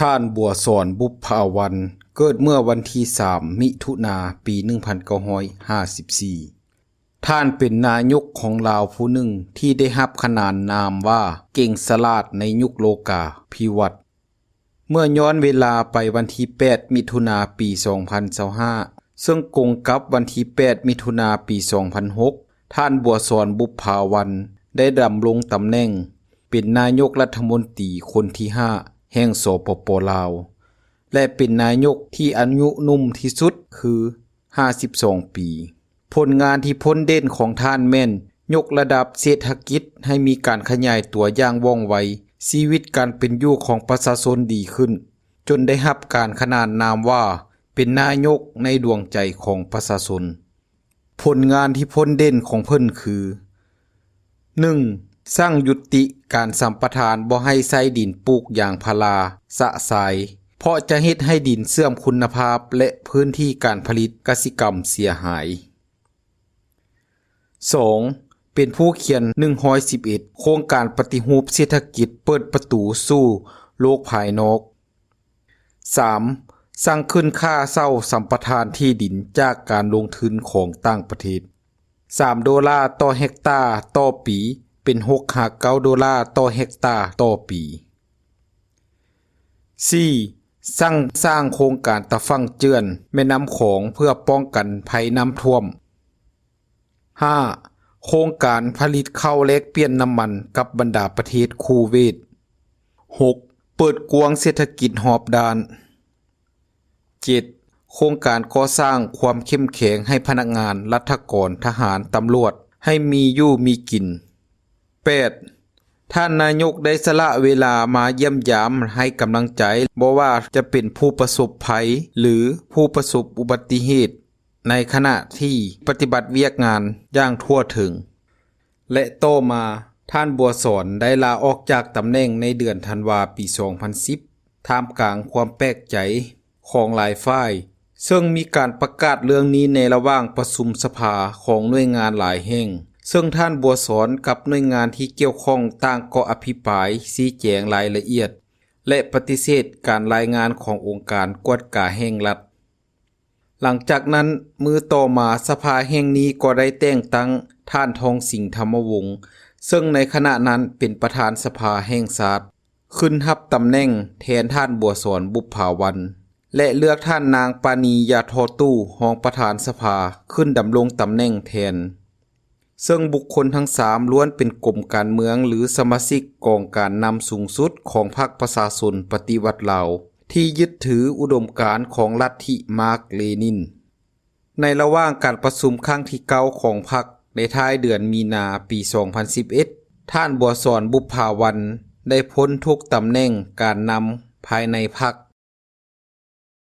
ທ່ານ ບົວສອນ ບຸບຜາວັນ ເກີດເມື່ອວັນທີສາມ ມິຖຸນາ ປີໜຶ່ງພັນເກົ້າຮ້ອຍຫ້າສິບສີ່. ທ່ານເປັນນາຍົກຂອງລາວຜູ້ໜຶ່ງທີ່ໄດ້ຮັບຂະໜານນາມວ່າເກັ່ງສະຫຼາດໃນຍຸກໂລກາພິວັດ. ເມື່ອຍ້ອນເວລາໄປວັນທີແປດ ມິຖຸນາ ປີສອງພັນຊາວຫ້າ ເຊິ່ງກົງກັບວັນທີແປດ ມິຖຸນາ ປີສອງພັນຫົກ ທ່ານ ບົວສອນ ບຸບຜາວັນ ໄດ້ດຳລົງຕຳແໜ່ງເປັນນາຍົກລັດຖະມົນຕີຄົນທີຫ້າແຫ່ງ ສປປ ລາວ ແລະ ເປັນນາຍົກທີ່ອາຍຸໜຸ່ມທີ່ສຸດຄື ຫ້າສິບສອງປີ. ຜົນງານທີ່ພົ້ນເດັ່ນຂອງທ່ານແມ່ນຍົກລະດັບເສດຖະກິດໃຫ້ມີການຂະຫຍາຍຕົວຢ່າງວ່ອງໄວ, ຊີວິດການເປັນຢູ່ຂອງປະຊາຊົນດີຂຶ້ນ, ຈົນໄດ້ຮັບການຂະໜານນາມວ່າເປັນນາຍົກໃນດວງໃຈຂອງປະຊາຊົນ. ຜົນງານທີ່ພົ້ນເດັ່ນຂອງເພິ່ນຄື ໜຶ່ງ, ສັ່ງຍຸຕິການສຳປະທານບໍ່ໃຫ້ໃຊ້ດິນປູກຢາງພາລາຊະຊາຍ, ເພາະຈະເຮັດໃຫ້ດິນເສື່ອມຄຸນນະພາບ ແລະ ພື້ນທີ່ການຜະລິດກະສິກຳເສຍຫາຍ. ສອງ, ເປັນຜູ້ຂຽນໜຶ່ງຮ້ອຍສິບເອັດ ໂຄງການປະຕິຮູບເສດຖະກິດເປີດປະຕູສູ່ໂລກພາຍນອກ. ສາມ, ສັ່ງຂຶ້ນຄ່າເຊົ່າສຳປະທານທີ່ດິນຈາກການລົງທຶນຂອງຕ່າງປະເທດ ສາມໂດລາຕໍ່ເຮັກຕາຕໍ່ປີ ເປັນຫົກຫາເກົ້າໂດລາຕໍ່ເຮັກຕາຕໍ່ປີ. ສີ່, ສັ່ງສ້າງໂຄງການຕາຝັ່ງເຈື່ອນແມ່ນ້ຳຂອງເພື່ອປ້ອງກັນໄພນ້ຳຖ້ວມ. ຫ້າ, ໂຄງການຜະລິດເຂົ້າແລກປ່ຽນນ້ຳມັນກັບບັນດາປະເທດຄູເວດ. ຫົກ, ເປີດກວ້າງເສດຖະກິດຮອບດ້ານ. ເຈັດ, ໂຄງການກໍ່ສ້າງຄວາມເຂັ້ມແຂງໃຫ້ພະນັກງານ, ລັດຖະກອນ, ທະຫານ, ຕຳຫຼວດ ໃຫ້ມີຢູ່ມີກິນ. ແປດ, ທ່ານນາຍົກໄດ້ສະຫຼະເວລາມາຢ້ຽມຢາມໃຫ້ກຳລັງໃຈ ບໍ່ວ່າຈະເປັນຜູ້ປະສົບໄພ ຫຼື ຜູ້ປະສົບອຸບັດຕິເຫດ ໃນຂະນະທີ່ປະຕິບັດວຽກງານຢ່າງທົ່ວເຖິງ. ແລະ ຕໍ່ມາ, ທ່ານ ບົວສອນ ໄດ້ລາອອກຈາກຕຳແໜ່ງໃນເດືອນທັນວາ ປີສອງພັນສິບ ທ່າມກາງຄວາມແປກໃຈຂອງຫຼາຍຝ່າຍ, ເຊິ່ງມີການປະກາດເລື່ອງນີ້ໃນລະຫວ່າງປະຊຸມສະພາຂອງໜ່ວຍງານຫຼາຍແຫ່ງ, ເຊິ່ງທ່ານ ບົວສອນ ກັບໜ່ວຍງານທີ່ກ່ຽວຂ້ອງຕ່າງກໍອະພິປາຍຊີ້ແຈງລາຍລະອຽດ ແລະ ປະຕິເສດການລາຍງານຂອງອົງການກວດກາແຫ່ງລັດ. ຫຼັງຈາກນັ້ນ, ມື້ຕໍ່ມາສະພາແຫ່ງນີ້ກໍໄດ້ແຕ່ງຕັ້ງທ່ານ ທອງສິງ ທຳມະວົງ ເຊິ່ງໃນຂະນະນັ້ນເປັນປະທານສະພາແຫ່ງຊາດ ຂຶ້ນຮັບຕຳແໜ່ງແທນທ່ານ ບົວສອນ ບຸບຜາວັນ ແລະ ເລືອກທ່ານນາງ ປານີ ຢາທໍ່ຕູ້ ຮອງປະທານສະພາ ຂຶ້ນດຳລົງຕຳແໜ່ງແທນ. ເຊິ່ງບຸກຄົນທັງສາມລ້ວນເປັນກົມການເມືອງ ຫຼື ສະມາຊິກກອງການນຳສູງສຸດຂອງພັກປະຊາຊົນປະຕິວັດລາວ ທີ່ຍຶດຖືອຸດົມການຂອງລັດທິມາກເລນິນ. ໃນລະຫວ່າງການປະຊຸມຄັ້ງທີເກົ້າຂອງພັກໃນທ້າຍເດືອນມີນາ ປີສອງພັນສິບເອັດ ທ່ານ ບົວສອນ ບຸບຜາວັນ ໄດ້ພົ້ນທຸກຕຳແໜ່ງການນຳພາຍໃນພັກ